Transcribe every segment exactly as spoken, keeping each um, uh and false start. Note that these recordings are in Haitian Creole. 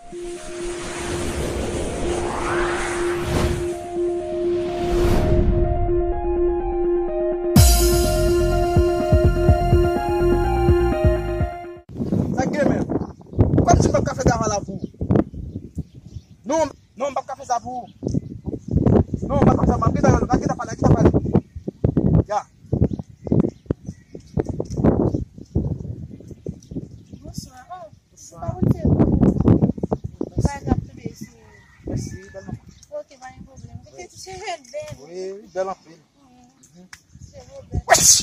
Sa k gen menm? Kòmsi m p ap ka fè travay la pou ou? Non, non, m p ap ka fè sa pou ou. Non, m p ap ka fè, m ap gentan, m ap gentan pale, m ap gentan pale. Ya. Bonswa. Oh, bonswa. Kòman w ye? Bagay ap tonbe sou ou. Mèsi, bèl manman. Ok, pa gen pwoblèm. Wi. Ti cheve l bèl. Wi, li bèl anpil. Mm. Mhm. Ti cheve w bèl. Wesh!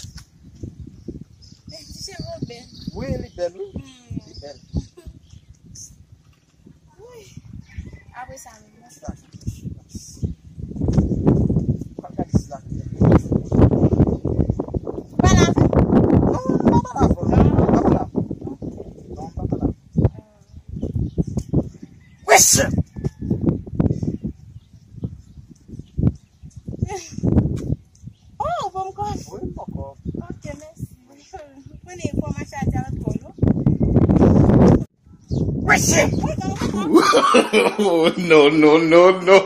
Ti cheve w bèl. Wi, li bèl, wi. Mm. Li bèl. Wi. Apre sa menm, non? Sa. Pa gade sila. Pa lave? Non, non, pa lave. Ah. Pa lave. Non, pa lave. Ah. Wesh! Oh, ou ban m kòb? Wi, m ban w kòb. Ok, mèsi. Mwen fò m achte a di a lòt bò, non? Wesh! Oh, non, non, non, non.